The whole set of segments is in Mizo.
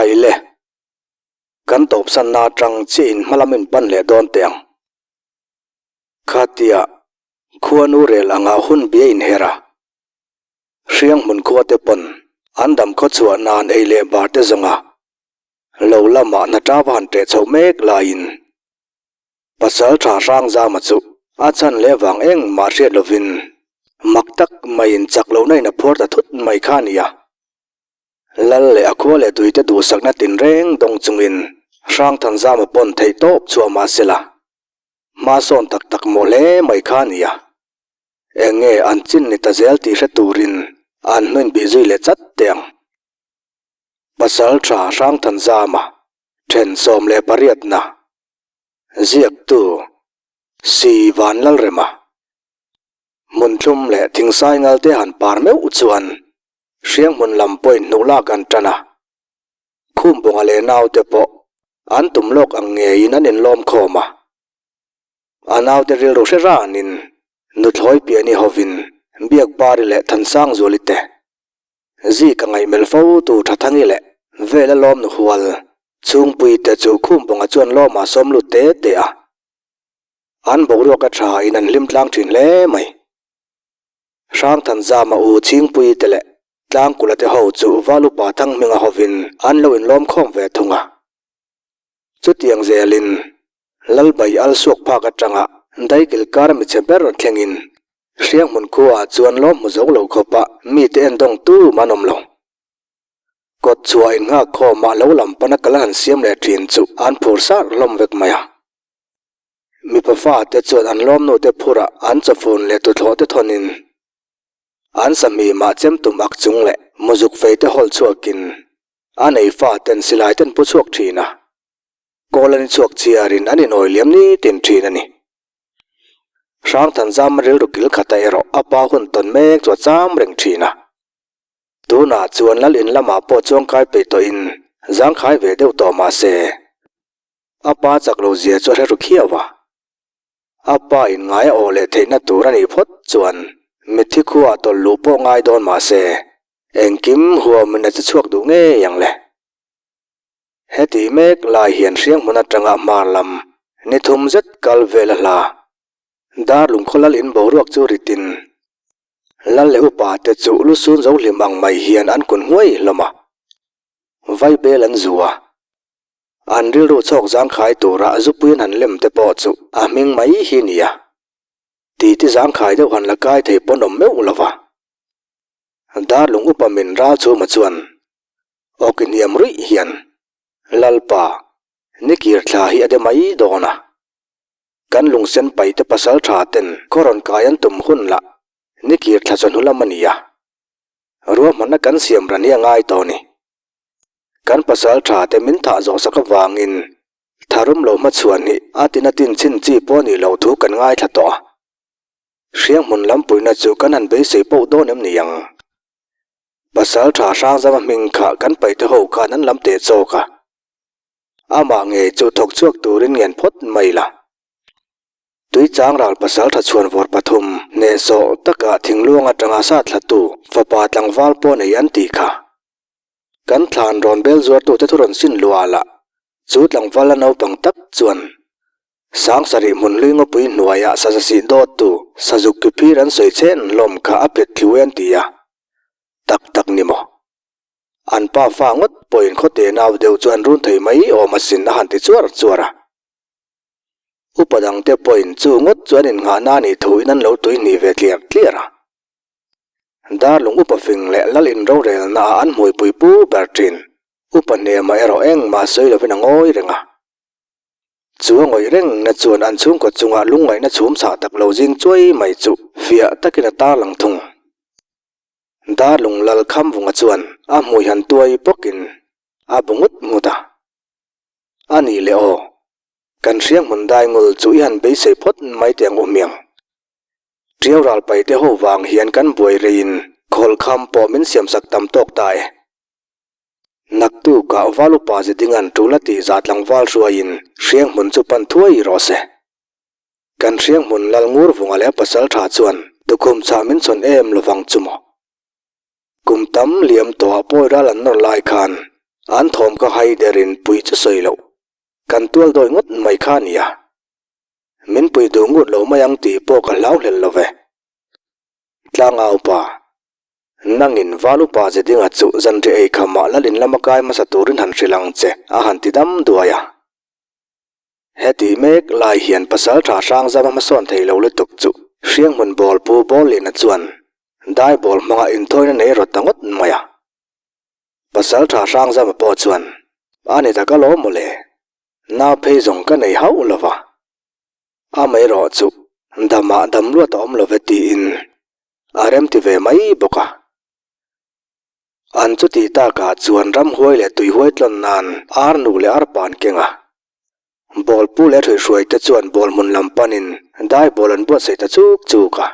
Khai le. Kan tawpsanna atang chiah in hmalam in pan leh dawn teh ang. Khatia khuanu rel anga hun bia inher a, hriang hmun khua te pawn an dam khaw chhuah nan ei leh bar te zawnga lo lamah hna tava han ṭeh chhoh mek laiin pasal ṭha Hrangzama chu a chhan leh vang engmah hriat lovin mak tak maiin chak lohna in a phuar ta thut mai kha a ni a. Lal leh a khua leh tuite duhsakna tinreng dawng chungin Hrangthanzama pawn theih tawp chhuah mahsela Hma sawn tak tak maw hle mai kha a nia. Eng nge an chin ni ta zel tih hre turin an hnuin bih zui leh chat teh ang. Pasal tha Hrangthanzama then 18 na ziaktu Si Vanlalrema hmunthlum leh thingsai ngalte han par meuh chuan hrianghmun lam pawhin hnuh lak an tan a. Khumbawnga leh naute pawh an tum lawk ang ngeiin an inlawm khawm a. A naute rilru hre ranin nuthlawi piani hovin Biakbari leh Thansangzuali te zik a ngaihmelh fo tu Thathangi leh Vela lawm nuhual chhungpui te chu Khumbawnga chuan lawmah sawm lut te te a. An boruak a tha in an hlim tlang thin hle mai. Hrangthanzama u Chhingpui te leh Tlangkula te ho chu Valupa Thanghminga hovin an lo inlawm khawm ve thung a. Chutiang zelin Lalbai al suak phak atanga Daikil kar michhe ber thlengin Hrianghmun khuaah chuan lawm hmu zo lo khawpa mite endawng tum an awm lo. Kawt chhuah innghak khawmah lo lam pana kal han siam leh thin chu an phur sar hlawm vek mai a. Mipa fate chuan an lawmnute phurah an chawfun leh tuthlawh te thawnin an sahmimah chem tum ak chung leh muzuk fei te hawl chhuakin a nei faten silai ten pu chhuak thin a, kawl an inchhuak chiarin an inawi liam nitin thin a ni. Hrangthanzam rilru kil khata erawh a pa hun tawn mek chu a cham reng thin a. Tunah chuan lal in lamah pawh chuangkai peih tawhin zangkhai ve deuh tawh mah se, A pa chak lo zia chu a hre ru khiau a. A pa in ngai a awh leh theihna tur a nih phawt chuan mitthi khuaah tawlh luh pawh ngai dawn mah se, engkim huamin a che chhuak duh ngei ang le. Heti mek lai hian hrianghmun atanga hmar lam ni thum zet kal vel a hla. Dar lungkhaw lal in boruak chu ritin lal leh upa te chu lusun zo hlim ang mai hian an kun nghuai hlawm a. Vaibel an zu a. An rilru chhawk zangkhai tura zupui an han lem te pawh chu a hming mai hi nia. Titi zangkhai deuh han la kai thei pawn awm meuh lo va. Darlung upa min ral chhuma chuan awki hniam ruih hian Lalpa, nikir thla hi a de mai dawn a. Kan lungsen paite pasal tha ten khaw rawn kai an tum hun lah nikir thla chawhnu lam a nia. Ruahmanna kan siam ran hi a ngai tawh a ni. Kan pasal tha te min thah zawh sak avangin tharum lo hmachhuan hi a tina tin chhin chi pawh a nih loh thu kan ngaithla tawh a. Hrianghmun lampuina chu kan han beisei poh dawn em ni ang? Pasal tha Hrangzama hming kha kan paihte ho khan an lam teh chawk a. Amah ngei chu thawk chhuak turin ngen phawt mai la. Tuichang ral pasal tha chhuanvawr pathum hnehsawh taka thingluang atanga sa thlatu fapa tlangval pawh nei an tih kha. Kan thlan rawn bel zuartute thu rawn sin luah lah chu tlangval la naupang tak chuan Sangsarih hmun hlui ngawpui hnuaiah saza sih dawttu sazuk ki phir an sawi chen hlawm kha a phet thlu e an ti a. Tak tak ni maw? An pa fa ngawt pawhin khawte nau deuh chu an run thei mai awm asin a han ti chuar chuar a. Upa dangte pawhin chu ngawt chu an innghahna a nih thuin an lo tuihnih ve tliar tliar a. Darlung upa fing leh lal in rorelna ah an hmuipui pu ber thin. Upa hnema erawh engmah sawi lovin a ngawi reng a. Chu a ngawih reng na chuan an chhungkaw chungah lungngaihna chhum chhah tak lo zing chuai mai chu fiah takin a tarlang thung. Darlung lal Khamvunga chuan a hmui han tuai bawkin a bu ngut ngut a. A nih leh aw, kan hrianghmun daingul chu i han beisei phawt mai teh ang u hmiang. Ṭiau ral paite ho vang hian kan buai reiin khawlkham pawh min siamsak tam tawk ta e. Naktukah Valupa zidinga'n ṭul a tih zah tlangval hruaiin Hrianghmun chu pan thuai rawh se. Kan Hrianghmun lal ngur vunga leh a pasal ṭha chuan tukhum chhah min chhawn em lovang chu maw. Kum tam liam tawhah pawi ral an nawr lai khan. An thawm ka hai derin puih chu sawi loh. Kan tual dawi ngawt mai kha a nia. Min pui duh ngut lo mai ang tih pawh ka hlau hlel lo ve. Tlangau pa, nangin val upa ze dinga chu zanri ei khamah lalin lama kai hmasa turin han hrilh ang che a han ti dam duai a. Heti mek lai hian pasal tha hrang zama hmasawn thei lo lutuk chu Hrianghmun bawl pu Bawlliana chuan dai bawl hmanga inthawina nei rawt ta ngawt mai a. Pasal tha hrang zama pawh chuan a ni tak alawm mawle, nau phei zawng ka nei hauh lo va. Amaherawh chu damah dam luat a awm lo ve tiin a remti ve mai bawk a. An chuti takah chuan ramhuai leh tuihuai tlawn nan ar nu leh ar pan keng a. Bawl pu leh hruihruai te chuan bawl hmun lam panin dai bawl an buatsaih ta chuk chuk a.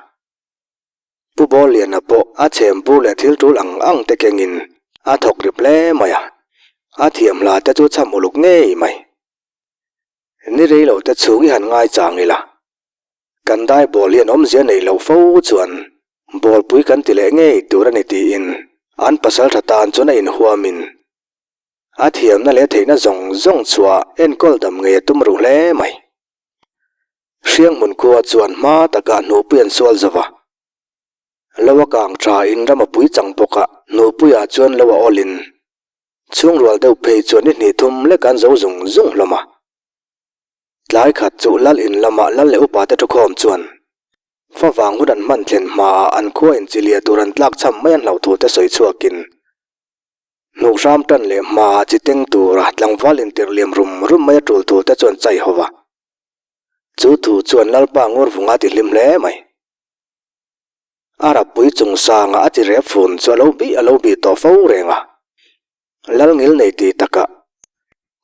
Pu Bawlliana pawh a chhem bur leh thil tul ang ang te kengin a thawk rip hle mai a. A thiam hla te chu chham uluk ngei mai. Ni rei lo te chhung i han ngai chang ila. Kan dai bawl hian awmzia neih loh fo chuan bawlpui kan ti leh ngei tur a ni tiin an pasal tha tan chuan a inhuamin a thiamna leh theihna zawng zawng chhuah enkawl dam ngei a tum ruh hle mai. Hrianghmun khua chuan hma takah hnuhpui an sual zo va. Lo a kang tha in ram a pui chang bawk a, hnuhpuiah chuan lo a awlin chhungrual deuh phei chuan ni hnih thum lek an zo zung zung hlawm a. Tlai khat chu lal in lamah lal leh upa te thukhawm chuan favang hun an hman thlen hmaah an khua in chilia tur an tlak cham mai an hlauh thu te sawi chhuakin hnuk hram tan leh hmaah chi teng tura tlangval intirh liam rum rum mai a tul thu te chuan chai ho va. Chu thu chuan Lalpa Ngurvunga ti hlim hle mai. A rappui chung sanga a ti rep fun chu a lo bih a lo bih tawh fo reng a. Lal ngil nei tih takah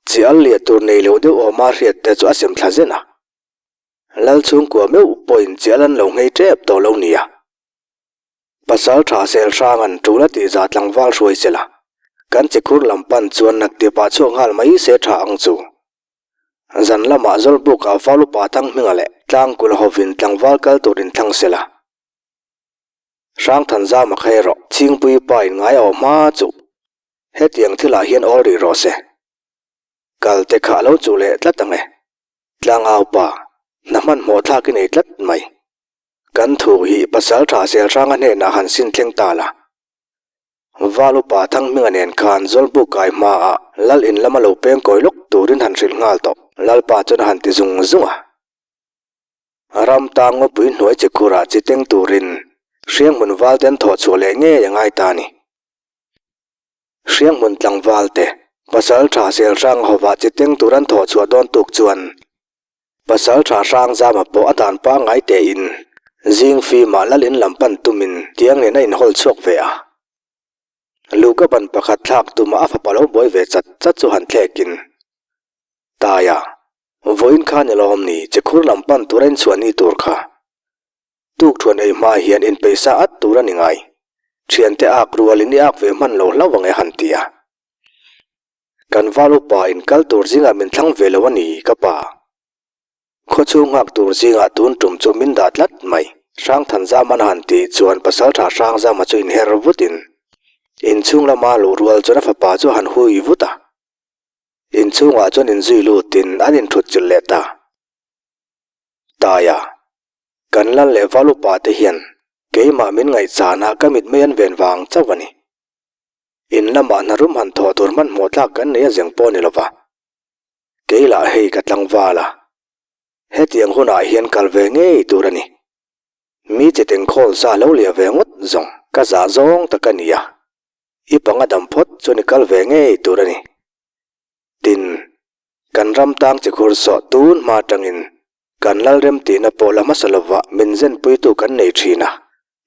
chi al liah tur nei lo deuh awma hriat te chu a sem thla zen a. Lal chhungkua meuh pawhin chi al an lo nghei tep tawh lo nia. Pasal tha sel hrang an tul a tih zah tlangval hruai se la, kan chi khur lam pan chuan naktipah chhuak nghal mai se tha ang chu. Zan lamah Zawlbukah val upa Thanghminga leh Tlangkul hovin tlangval kal tur inthlang se la. Hrangthanzama kha erawh Chhingpui pa in ngai a awm hma chu hetiang thilah hian awl rih rawh se. Kal te kha a lo chuh leh tlat ang e. Tlangau pa, hna hmanhmawh thlak i nei tlat mai. Kan thu hi pasal tha sel hranga hnenah han sin thleng ta la. Val upa Thanghminga nen khan Zawlbuk kai hmaah Lal in lama lo peng kawi lawk turin han hrilh nghal tawh. Lalpa chuan a han ti zung zung a. Ram tang ngawpui hnuai chi khurah chi teng turin Hrianghmun val te an thawh chhuah leh ngei a ngai ta a ni. Hrianghmun tlangval te pasal tha sel hrang hovah chi teng tur an thawh chhuah dawn tuk chuan Pasal tha hrang zama pawh a dan pangngai tein zing fimah lal in lam pan tumin tiang nen a inhawl chhuak ve a. Luka ban pakhat thlak tuma a fapa lo buai ve chat chat chu han thlekin, Taia, vawiin kha ni lawm ni, che khur lam pan tura inchhuah ni tur kha. Tukthuan ei hma hian inpeihsa at tur a ni ngai. Thiante ak rualin i ak ve hman lo hlauh ang e han ti a. Kan val upa in kal tur zingah min thlang ve lo a ni, ka pa. Khawchhung nghak tur zingah tun tum chu min dah tlat mai. Hrangthanzam an han tih chuan pasaltha Hrangzama chu inher vutin inchhung lama luh rual chuan a fapa chu a han hui vut a. Inchhungah chuan inzui lutin an inthut chilh leh ta. Taia, kan lal leh val upa te hian keimah min ngaihchana ka mitmei an ven vang chauh a ni. In lamah hna rum han thawh tur hmanhmawh tlak kan nei a zeng pawh ni lova. Kei lah hei ka tlangval a. Hetiang hunah hian kal ve ngei tur a ni. Mi chi tengkhawl sa lo liah ve ngawt zawng ka zah zawng tak a ni a. I panga dam phawt chuan i kal ve ngei tur a ni. Tin, kan ram tang chi khur sawh tun hma atangin kan lalrem tihna pawh la hmasa lova min zenpuitu kan nei thin a,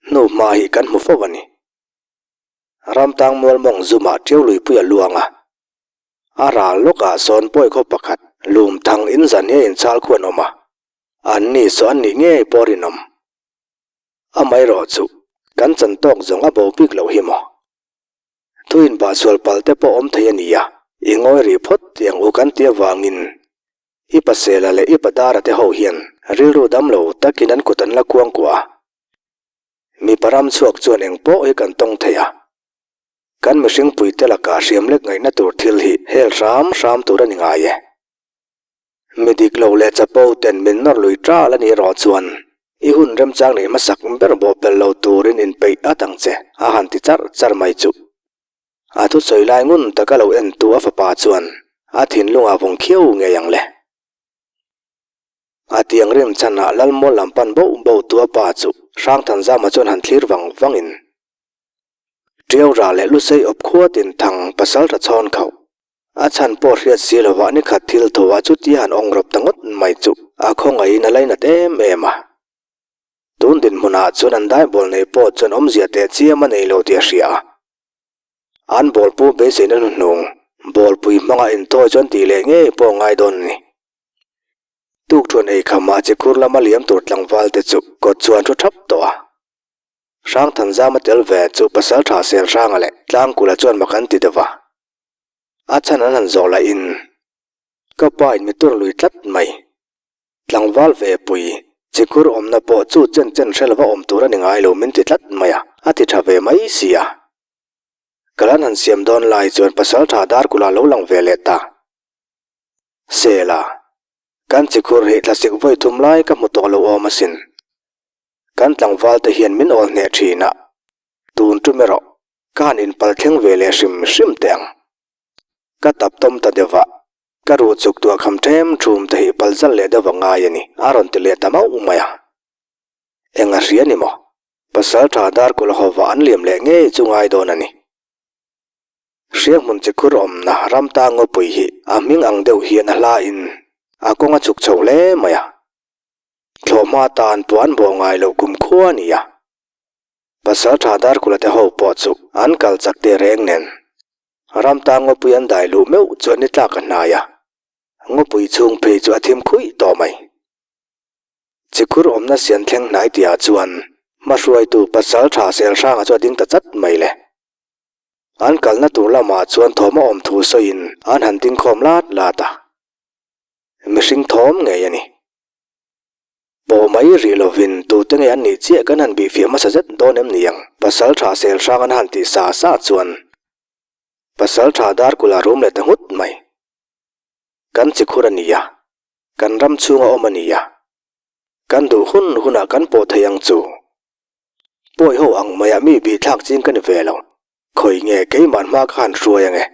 hnu hma hi kan hmu fo a ni. Ramtang mualmawng zumah ṭiau luipui a luang a, a ral lawkah sawn pawi khaw pakhat lum thang in zan hi a inchhal khu an awm a, an ni saw an nih ngei pawh rinawm. Amaherawh chu kan chan tawk zawng a bo bik loh hi maw? Thu inbah sual pal te pawh awm thei a nia, i ngawi rih phawt tih ang u kan ti avangin i pasela leh i padara te ho hian rilru dam lo takin an kut an la kuangkuah a. Mipa ram chhuak chuan eng pawh hi kan tawng thei a. Kan mihring puite lakah hriam lek ngaihna tur thil hi hel hram hram tur a ni ngai e. Mi dik lo leh chapo ten min nawr lui ṭal a nih erawh chuan i hun remchang neih hmasak ber bawhpelh lo turin inpeih at ang che a han ti charh charh mai chu. A thusawi lai ngun taka lo entu a fapa chuan a thinlungah vawng khiau ngei ang le. A tiang rim chhanah Lalmual lam pan boh boh tu a pa chu Hrangthanzama chuan han thlir vang vangin Ṭiaura leh Lusei awp khua tin thang pasal ṭha chhawn khauh. A chhan pawh hriat si lovah ni khat thil tho ah chutia han awng rawp ta ngawt mai chu a khawngaihin a lainat em em a. Tun dinhmunah chuan an daibawl nei pawh chuan awmzia teh chiam a nei lo tih a hria a. An bawlpu beiseina hnuhnung bawlpui hmanga inthawi chuan tih leh ngei pawh a ngai dawn a ni. Tukṭhuan eikham ah chikhur lama liam tur tlangval te chu kawt chuan thu ṭhap tawh a. Hrangthanzama tel ve chu Pasalṭha Selhranga leh Tlangkula chuan mak an ti deuh a. A chhan an han zawh lahin ka pa in mi tur lui tlat mai. Tlangval ve pui chikhur awmna pawh chu chen chen hre lova awm tur a ni ngai lo min ti tlat mai a, a ti tha ve mai si a. Kal an han siam dawn lai chuan Pasalṭha Darkula lo lang ve leh ta. Sela, kan chikhur hi thlasik vawi thum lai ka hmu tawh lo awm asin. Kan tlangval te hian min awl hneh thin a, tun tum erawh ka han inpal thleng ve leh hrim hrim teh ang. Ka tap tawm ta deuh a, ka ruh chuk tuah kham ṭhem ṭhum te hi pal zal leh deuh a ngai a ni, a rawn ti leh ta mauh mai a. Eng a hria ni maw? Pasalṭha Darkawlh hova an liam leh ngei chu ngai dawn a ni. Hrianghmun chikhur awmna ram ta ngawpui hi a hming ang deuh hian a hla in a kawng a chhuk chho hle mai a. Thlawhhma tan pawh an bawh ngai loh kum khua a ni a. Pasalṭha Darkula te ho pawh chu an kal chak teh reng nen ram ta ngawpui an dai luh meuh chuan ni tlak a hnai a, ngawpui chhung phei chu a thim khuih tawh mai. Chikhur awmna sian thleng hnai tihah chuan hmahruaitu Pasalṭha Selhranga chu a ding ta chat mai le. An kalna tur lamah chuan thawm a awm thu sawiin an han ding khawm lat lat a. Mihring thawm ngei a ni. Pawh mai rih lovin tute nge an nih chiah kan han bihfiah hmasa zet dawn em ni ang? Pasal tha sel hrang an han tih sa sa chuan pasal tha Darkula rum leh ta nghut mai. Kan chikhur a ni a, kan ram chhunga awm a ni a, kan duh hun hunah kan pawh thei ang chu. Pawi ho ang maiah mi bihthlak ching ka ni ve lo. Khawi nge keimah hma ka han hruai ange.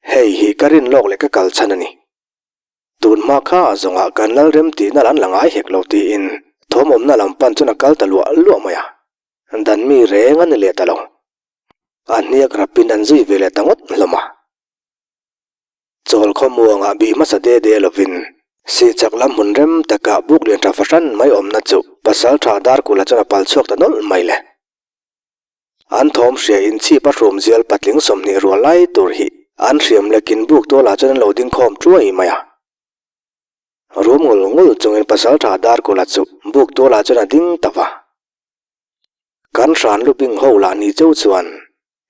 Hei hi ka rin lawk leh ka kal chhan a ni. Tun hma kha a zawngah kan lal rem tihna lan la ngai hek lo tiin thawm awmna lam pan chuan a kal ta luah luah mai a. Dan mi reng a ni leh ta lo. A hniak rapin an zui ve leh ta ngawt hlawm a. Chawl khawmuangah bih hmasa de de lovin Sihchak lam hmun rem takah buk lian tha fahran mai awmna chu Pasaltha Darkula chuan a pal chhuak ta nawlh mai le. An thawm hria in chhip a hrum zial patling 20 rual lai tur hi an hriam lekin buk tualah chuan an lo ding khawm tuai mai a. Rum ngul ngul chungin Pasaltha Darkula chu buk tualah chuan a ding ta va. Kan hran lubing ho lah ni cheu chuan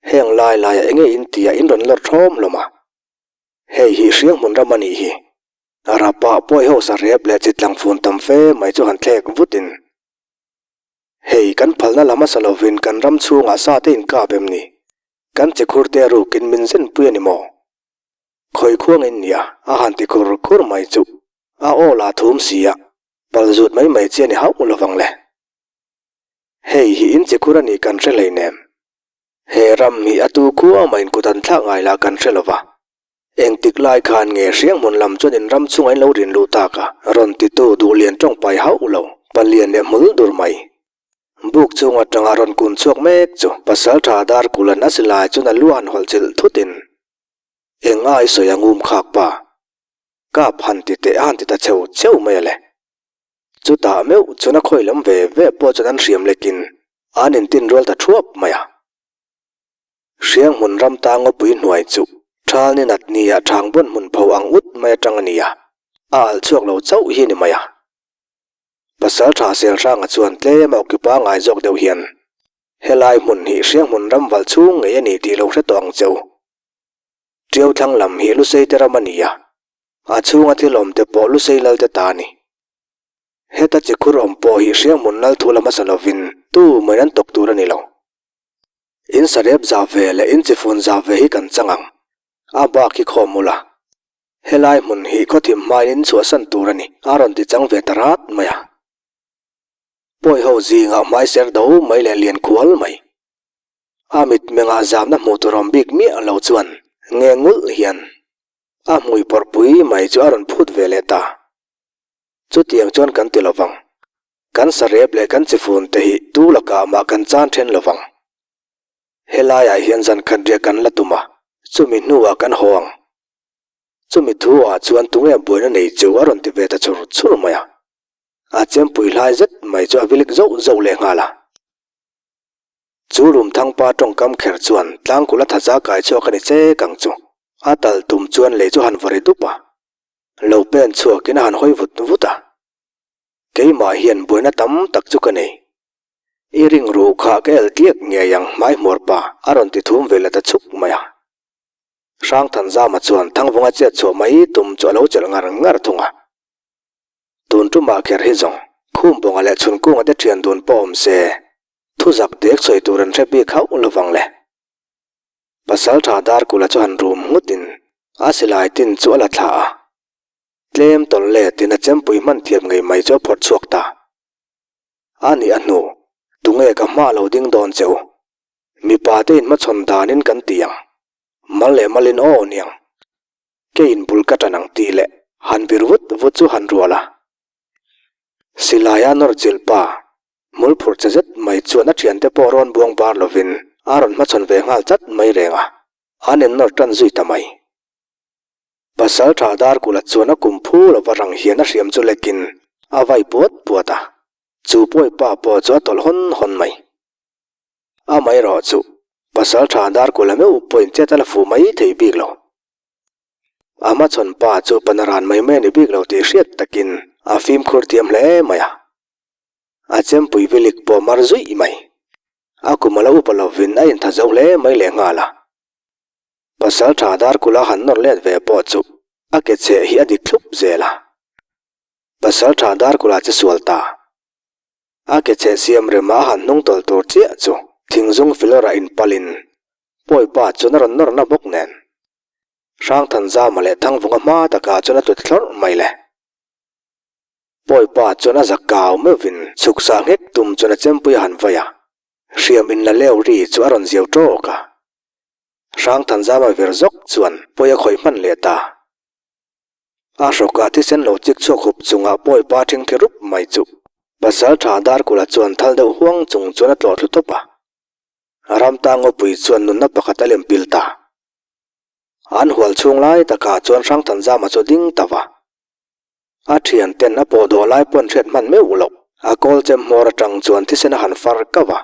heng lai laiah enge in tia in rawn lawr thawm hlawm a. Hei hi hriang hmun ram a nih hi. Rapa pawi ho sarep leh chitlang fun tam fe mai chu han thlek vutin. Hei kan phalna la hmasa lovin kan ram chhungah sa te inkap em ni? Kan chikhur te rukin min zenpui a ni maw? Khawi khuangin nia a han ti khur khur mai chu a aw la thum si a, pal zut mai mai chi a ni hauh lovang le. Hei hi in chikhur a nih kan hre hleinem. He ram hi a tu khua mah in kut an thlak ngai lah kan hre lova. Engtik lai khan nge hriang hmun lam chuan in ram chhungah in lo rin luh tak a, rawn titu duh lian tawng pai hauh lo, palian leh hmul dur mai. Buk chung atanga rawn kun chhuak mek chu Pasaltha Darkulan a silai chuan a lu a han hawlh chilh thut in, Eng ai sawi a ngum khak pa? Kap han ti teh a han ti ta cheu cheu mai a le. Chutah meuh chuan a khawi lam ve ve pawh chuan an hriam lekin an intin rual ta thuap mai a. Hriang hmun ram ta ngawpui hnuai chu Thal ni nat nia thang bawn hmun pho ang ut mai atang a ni a, a alh chhuak lo chauh hi a ni mai a. Pasaltha Selhranga chuan tlem a awkipa ngai zawk deuh hian helai hmun hi hriang hmun ram valh chhung ngei a ni tih lo hre tawh ang cheu. Tiau thlang lam hi Lusei te ram a ni a, a chhunga thil awm te pawh Lusei lal te ta a ni. Heta chikhur awm pawh hi hriang hmun lal thu la hmasa lovin tu main an tawk tur a ni lo. In sarep zah ve leh in chifun zah ve hi kan chang ang. A bak hi khawm ula. Helai hmun hi khawthim hmain in chhuahsan tur a ni, a rawn ti chang ve ta rat mai a. Pawi ho zingah hmai ser do mai leh lian khual mai. A mitmengah zamna hmuh tur awm bik miah lo chuan nge ngulh hian a hmui pawrhpui mai chu a rawn phut ve leh ta. Chutiang chuan kan ti lovang. Kan sarep leh kan chifun te hi tu lakah mah kan chan then lovang. Helaiah hian zan khat riah kan la tum a, chumi hnuah kan haw ang. Chumi thuah chuan tunge buaina nei chu a rawn ti ve ta chur chur mai a. A chempui hlai zet mai chu a vilik zauh zauh leh nghal a. Chu Rumthangpa tawngkam kher chuan tlangkul a thaza kai chhuak a ni chek ang chu. A tal tum chuan lei chu han vawri dup a. Lo pen chhuakin a han hawi vut vut a. Keimah hian buaina tam tak chu ka nei. I ring ruh kha ka el tliak ngei ang hmai hmuar pa a rawn ti thum ve la ta chuk mai a. Hrangthanzama chuan Thangvunga chet chhuah mai tum chu a lo chelh ngar ngar thung a. Tun tumah kher hi zawng, Khumbawnga leh Chhunkunga te thian dun pawh awm se, thuzak dek sawi tur an hre bik hauh lovang le. Pasaltha Darkula chu han rum nghutin a silai tin chu a la thla a. Tlem tawlh letin a chempui hman thiam ngei mai chu a phawrh chhuak ta. A nih a hnu, tunge ka hma lo ding dawn che u? Mipa te inhmachhawn danin kan ti ang. Mal leh malin aw niang. Ke in bul ka ṭan ang tih leh han vir vut vut chu han rual a. Silaia nawr chilh pa, hmul phur che zet mai chuan a ṭhiante pawh rawn buang bar lovin a rawn hmachhawn ve nghal chat mai reng a, an innawr ṭan zui ta mai. Pasal ṭha Darkula chuan a kum phu lova rang hian a hriam chu lekin a vai puat puat a, chu pawipa pawh chu a tawlh hawn hawn mai. Amaherawh chu, pasal ṭha Darkula meuh pawhin chet a la fuh mai thei bik lo. A hmachhawn pa chu pana ran mai mai a ni bik lo tih hriat takin a fimkhur thiam hle mai a. A chempui vilik pawh mar zuih mai. A kum a lo upa lovin a intha zo hle mai lehnghal a. Pasal tha Darkula han nawr let ve pawh chu a ke chheh hi a dik thlup zel a. Pasal tha Darkula che sual ta. A ke chheh siam rema a han hnung tawlh tur chiah chu thingzung filawrah inpalin Pawipa chuan a rawn nawr na bawk nen. Hrangthanzama leh Thangvunga hma takah chuan a tlut thlawrh mai le. Pawipa chuan a zak kau meuhvin chhuk sah nghek tum chuan a chempui a han vai a, hriam in la leu ri chu a rawn ziau tawk a. Hrangthanzama vir zawk chuan pawi a khawih hman leh ta. A hrawkah thisen lo chik chhuak hup chungah Pawipa thingthi rup mai chu Pasal tha Darkula chuan thal deuh huang chung chuan a tlawh thlu tawp a. Ramta ngawpui chuan nunna pakhat a lem pil ta. An hual chhung lai takah chuan Hrangthanzama chu ding ta va. A thian ten a pawh dawh lai pawn hriat hman meuh loh. A kawl chem hmawr atang chuan thisen a han far kau a.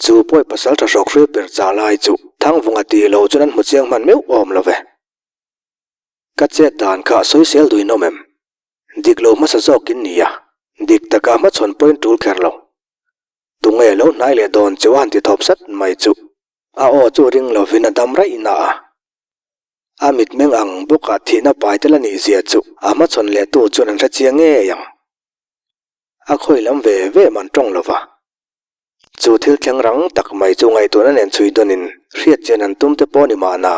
Chu pawi pasal tha hrawk hrui per chah lai chu Thangvunga tih loh chuan an hmu chiang hman meuh awm lo ve. Ka chet dan kha sawisel duin awm em? Dik lo hmasa zawkin ni a, dik takah hmachhawn pawhin tul kher lo. Tunge lo hnai leh dawn chu a han ti thawp sat mai chu. A aw chu ring lovin a dam raih na a. A mitmeng ang bawkah thihna pai tel a nih zia chu a hmachhawn leh tu chuan an hre chiang ngei ang. A khawi lam ve ve man tawng lova. Chu thil thleng rang tak mai chu ngaihtuahna nen chhui dawnin hriat chian an tum te pawh ni mahna.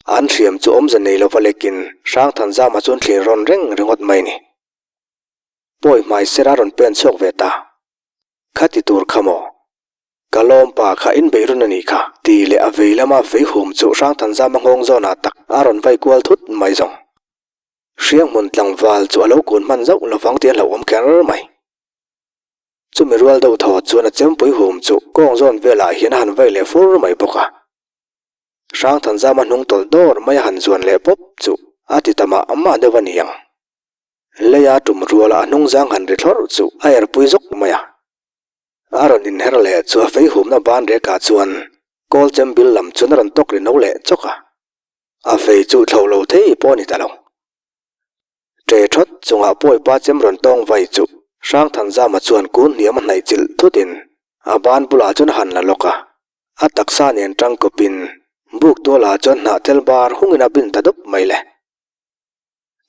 An hriam chu awmze nei lova lekin Hrangthanzama chuan thlir rawn reng ringawt mai ni. Pawi hmai sera rawn pen chhuak ve ta. Kha ti tur kha maw? Ka lawmpa kha in beih run a nih kha, ti leh a vei lama fei hum chu Hrangthanzama nghawng zawnah tak a rawn vai kual thut mai zawng. Hrianghmun tlangval chu a lo kun hman zauh lovang tih a hlauhawm kher mai. Chumi rual deuh thaw chuan a chempui hum chu kawng zawn velah hian a han vai leh fur mai bawk a. Hrangthanzama hnung tawlh dawr mai a han zuan leh pawp chu a ti ta mah mah deuh a ni ang. Leia tum ruala a hnung zang han ri thlawrh chu a erpui zawk mai a. A rawn inher leh chu a fei humna ban rekah chuan kawl chem bil lam chuan a rawn tawk ri no leh chawk a. A fei chu thlo lo thei pawh a ni ta lo. Ṭe ṭhawt chungah pawipa chem rawn tawng vai chu Hrangthanzama chuan kun hniam a hnaih chilh thutin a ban bulah chuan a han la lawk a. A taksa nen tangkawpin buk tualah chuan hnah tel bar hungin a bin ta dawp mai le.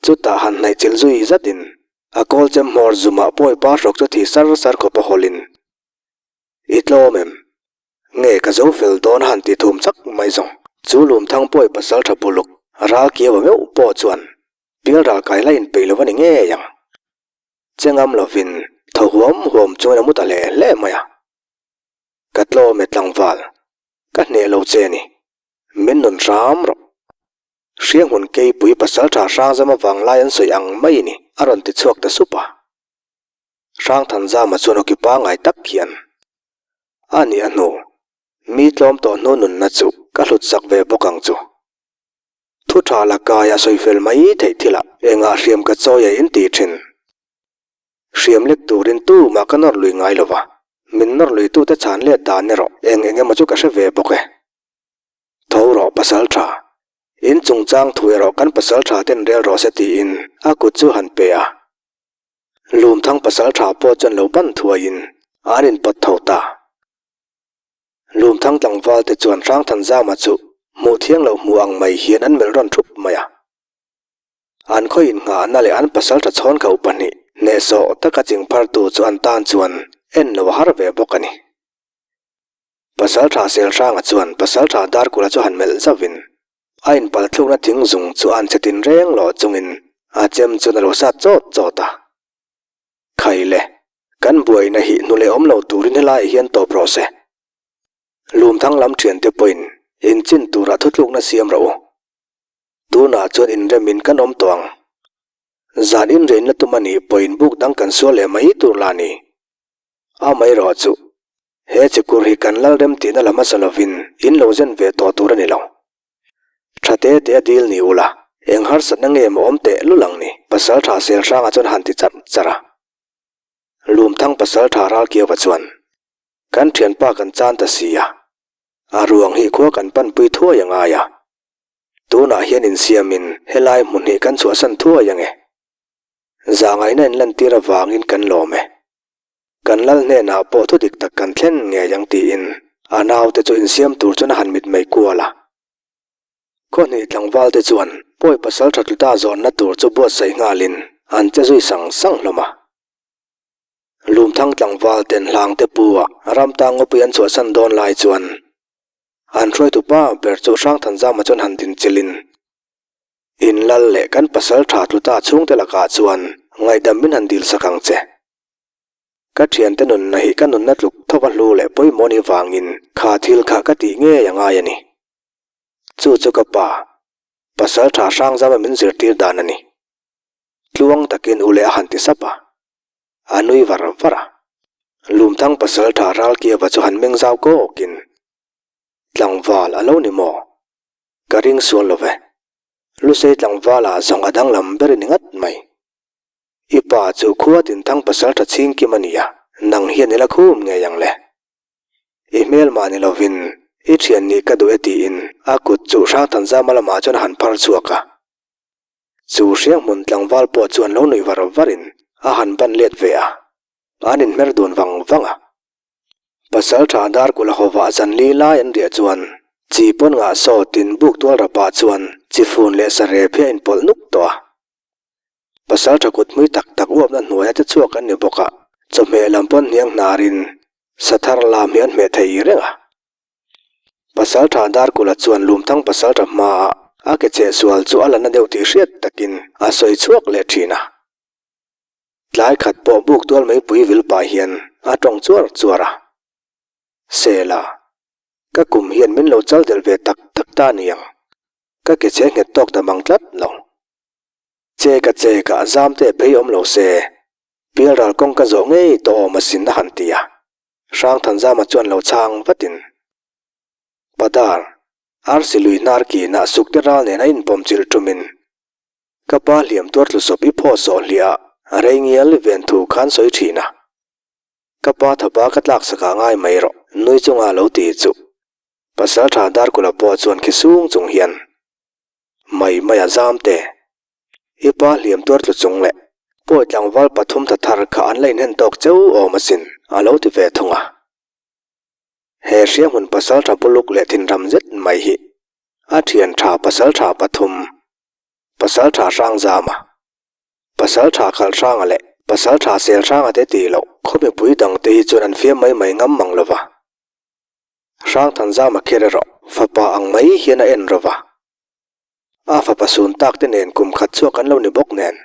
Chutah han hnaih chilh zui zatin a kawl chem hmawr zumah pawipa hrawk chu thi sar sar khawp a hawlin, I tlawm em? Nge ka zo fel dawn a han ti thum chak mai zawng. Chu Lumthang pawi pasaltha buluk ral kiau a meuh pawh chuan pialral kai la inpeih lo a ni ngei ang. Che ngam lovin thaw huam huam chungin a mu ta hle hle mai a. Ka tlawm e tlangval, ka hneh lo che ni. Min nun hram rawh. Hrianghmun keipui pasaltha Hrangzam avang lai an sawi ang mai ni a rawn ti chhuak ta sup a. Hrangthanzama chuan awki pangngai tak hian a nih a hnu, mi tlawm tawh hnu nunna chu ka hlut sak ve bawk ang chu. Thu tha la kaia sawi fel mai theih thilah engah hriam ka chawi a in ti thin. Hriam lek turin tumah ka nawr lui ngai lo va, min nawr luitute chhan let dan erawh eng eng emaw chu ka hre ve bawk e. Tho rawh pasal tha, in chungchang thu erawh kan pasal tha ten rel rawh se tiin a kut chu han pe a. Lumthang pasal tha pawh chuan lo ban thuaiin an inpawt tho ta. Lumthang tlangval te chuan Hrangthanzama chu hmuh thiang loh hmuh ang mai hian an melh rawn thup mai a. An khaw inngahna leh an pasal tha chhawn khauh pahnih hnehsawh taka chingphartu chu an tan chuan en lo a har ve bawk a ni. Pasal tha Selhranga chuan pasal tha Darkula chu han melh zauhin a inpalthlukna thing zung chu an che tin reng lawh chungin a chem chuan a lo sat chawt chawt a. Khai le, kan buaina hi hnu leh awm lo turin helaiah hian tawp rawh se. Lumthang lam thiante pawhin inchin turah thutlukna siam rawh u. Tunah chuan inremin kan awm tawh ang. Zan inreinna tum a nih pawhin buk dang kan sual leh mai tur la ni. Amaherawh chu, he chikur hi kan lal rem tihna la hmasa lovin in lo zen ve tawh tur a ni lo. Tha te te a dil ni ula, eng harsatna nge maw awm teh lul ang ni? Pasal tha sel hrangah chuan han ti charh charh a. Lumthang pasal tha Ralkiauva chuan, Kan thianpa kan chan ta si a, a ruang hi khua kan panpui thuai a ngai a. Tunah hian insiamin helai hmun hi kan chhuahsan thuai ange. Zahngaihna inlantir avangin kan lawm e. Kan lal hnenah pawh thu dik tak kan thlen ngei ang tiin a naute chu insiam tur chuan a han mitmei kual a. Khawhnih tlangvalte chuan pawi pasal tha tluta zawnna tur chu buatsaih nghalin an che zui sang sang hlawm a. Lumthang tlangvalten hlangte pu a ramtang ngawpui an chhuahsan dawn lai chuan an hruaitu pa ber chu Hrangthanzama chuan han dinchilhin In lal leh kan pasal tha tluta chhungte lakah chuan ngaihdam min han dil sak ang che. Ka thiante nunna hi ka nunna tluk thova hlu leh pawimawh ni vangin kha thil kha ka tih ngei a ngai a ni. Chu chu ka pa, pasal tha hrangzama min zirtir dan a ni. Tluang takin u leh a han ti sap a. A nui var var a. Lumthang pasal tha Ralkiava chu han meng zau kawkin, Tlangval a lo ni maw? Ka ring sual lo ve. Lusei tlangvala zawng a danglam ber i ni ngat mai. I pa chu khua tinthang pasal tha chhing kim a ni a, nang hian i la khum ngei ang le. I hmel mah ni lovin i thian nih ka duh e tiin a kut chu Hrangthanzama lamah chuan a han phar chhuak a. Chu hrianghmun tlangval pawh chuan lo nuih var varin a han ban let ve a, an inhmer dun vang vang a. Pasal tha Darkula hovah zan li lai an riah chuan chi pawn ngah sawtin buk tual rapah chuan chi fun leh sarep hi a inpawlh nuk tawh a. Pasal tha kut hmui tak tak uapna hnuaia te chhuak an ni bawk a, chawhmeh lam pawn hniang hnarin sa thar lam hi an hmeh thei reng a. Pasal tha Darkula chuan Lumthang pasal tha hmaah a ke cheh sual chu a la na deuh tih hriat takin a sawi chhuak leh thin a. Tlai khat pawh buk tual meipui vil pah hian a tawng chuar chuar a. Sela, ka kum hian min lo chal delh ve tak tak ta niang, ka ke che nghet tawk ta mang tlat lo. Che ka che ka a zam te phei awm lo se, pialral kawng ka zawh ngei tawh awm asin a han ti a. Hrangthanzama chuan lo chhang vatin, Padar, arsi lui hnar kinah sukte ral nen a inpawm chilh ṭumin Ka pa hliam tuar tlu sawp i phaw sawh hliah a rei ngial ven thu khan sawi thin a. Ka pa thapa ka tlak sakah ngai mai rawh nui chunga lo ti chu. Pasal tha Darkula pawh chuan khi sung chung hian mai mai a zam te. I pa hliam tuar tlu chung leh pawi tlangval pathum tha thar kha an la inhen tawk cheu awm asin a lo ti ve thung a. He hrianghmun pasal tha buluk leh thinram zet mai hi a thian tha pasal tha pathum Pasal tha hrang zama, pasal tha khalh hranga leh pasal tha sel hranga te tih loh khaw mipui dangte hi chuan an fiam mai mai ngam mang lo va. Hrangthanzama kher erawh fapa ang mai hian a en ro va. A fapa sun tak te nen kum khat chhuak an lo ni bawk nen,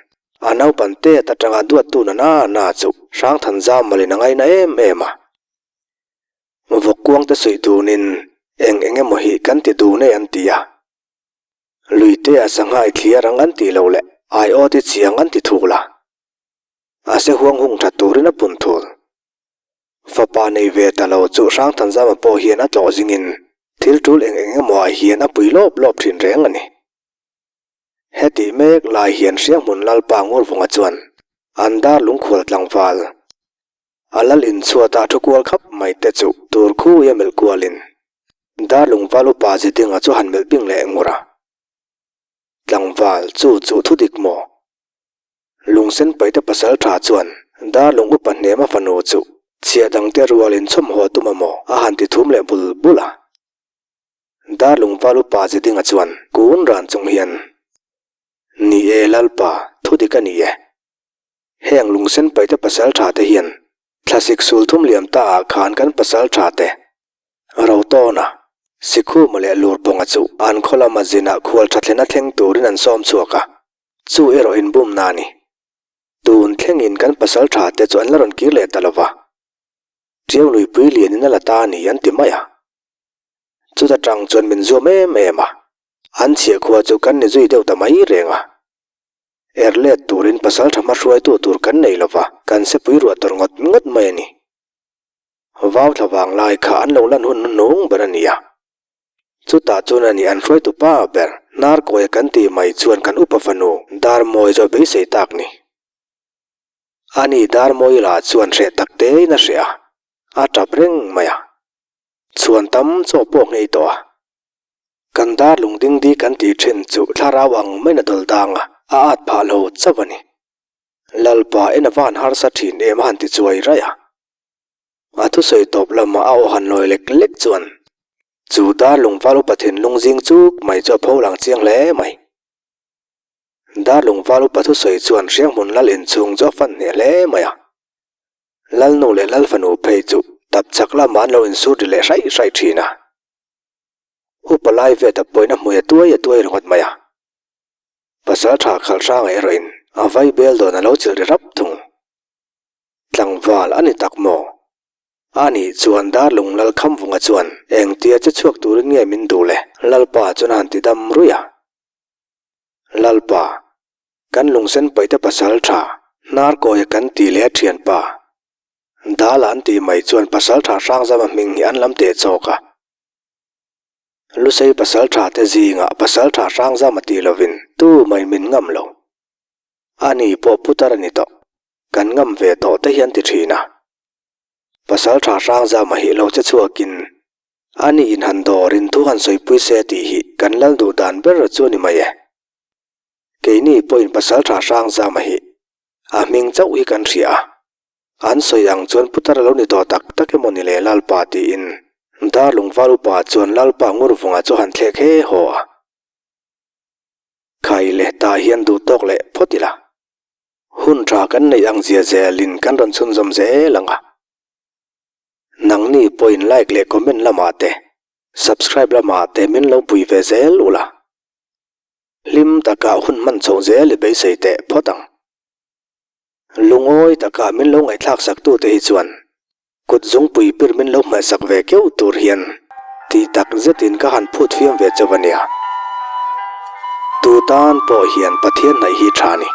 a naupan tet atanga duattu na na na chu Hrangthanzam malin a ngaina em em a. Vawk kuang te suih dunin eng eng emaw hi kan ti dun e an ti a. Lui te a sangha i thliar ang an tih loh leh aiawt i chiang an ti thul a. A se huang hung that turin a pun thul. Fapa nei ve ta lo chu Hrangthanzama pawh hian a tlawh zingin thil tul eng eng emaw ah hian a pui lawp lawp thin reng a ni. Hetih mek lai hian Hrianghmun Lalpa Ngurvunga chuan an dar lungkhual tlangval a lal inchhuatah thu kual khap mai te chu tur khuia melh kualin dar lungval upa Zidinga chu han melh bing leh ngur a. Tlangval chu chu thudik maw? Lungsen paite pasal tha chuan Darlung upa hnema fanu chu chhiah dangte rual inchhawm haw tum a maw a han ti thum leh bul bul a. Darlung val upa Zidinga chuan kun ran chung hian, Ni e Lalpa, thu dik a ni e. Heng lungsen paite pasal tha te hian thlasik sul thum liam ta ah khan kan pasal tha te Rotawna, Sikhuma leh Lurpawnga chu an khaw lama zinah khual tha thlena thleng turin an sawm chhuak a. Chu erawh inbumna a ni. Tun thlengin kan pasal tha te chu an la rawn kir leh ta lo va. Tiau luipui lianin a la ta a ni an ti mai a. Chuta tang chuan min zuam em em a, an chhiah khua chu kan ni zui deuh ta mai reng a. Er let turin pasal tha hma hruaitu tur kan nei lo va, kan sepui ruah tawr ngawt ngawt mai a ni. Vau thla vang lai kha an lo lan hun hnung ber a ni a. Chutah chuan a ni an hruaitu pa ber, Hnarkawia kan tih mai chuan kan upa fanu Darmawi chu a beisei tak ni. Ani Darmawi lah chuan hreh tak tein a hreh a, a tap reng mai a. Chhuan tam chaw pawh nghei tawh a. Kan dar lungdingdi kan tih thin chu thlarau ang maiin a dawl dang a, a at phah lo chauh a ni. Lalpa en a van harsa thin em a han ti chuai raih a. A thusawi tawp lama a aw han lawi lek lek chuan chu dar lungval upa thinlung zing chuk mai chu a pho lang chiang hle mai. Dar lungval upa thusawi chuan Hrianghmun lal inchhung chu a fan hneh hle mai a. Lalnu leh Lalfanu phei chu tap chak lamah an lo insur ri leh hraih hraih thin a. Upa lai ve tap pawhin a hmui a tuai a tuai ringawt mai a. Pasal tha khalh hranga erawhin a vai bel dawn a lo chilh ri rap thung. Tlangval a ni tak maw? A nih chuan Darlung Lalkhamvunga chuan engtia che chhuak turin nge min duh le? Lalpa chuan a han ti dam ruih a. Lalpa, kan lungsen paihte pasal tha, Hnarkawia kan tih leh a thianpa, Dala an tih mai chuan pasal tha Hrangzama hming hi an lam teh chawk a. Lusei pasal tha te zingah pasal tha Hrangzama tih lovin tu mai min ngam lo. Ani pawh putar a ni tawh. Kan ngam ve tawh te hian ti thin a. Pasal tha Hrangzama hi lo che chhuakin ani in han dawrin thu han sawipui se tih hi kan lal duh dan ber chu a ni mai e. Keini pawhin Pasal tha Hrangzama hi a hming chauh hi kan hria a. An sawi ang chuan putar a lo ni tawh tak tak emaw ni le Lalpa tiin Darlungval upa chuan Lalpa Ngurvunga chu han thlek he haw a. Khai leh tah hian duh tawk leh phawt ila. Hun tha kan neih ang zia zelin kan rawn chhunzawm zel ang a. Nangni pawhin like leh comment lamah te, subscribe lamah te min lo pui ve zel ula. Hlim takah hun hman chhoh zel i beisei teh phawt ang. Lungawi takah min lo ngaihthlak sak tute hi chuan kut zungpui pir min lo hmehsak ve keuh tur hian tih tak zetin ka han phut fiam ve chauh a nia. Tu tan pawh hian Pathian hnaih hi tha a ni.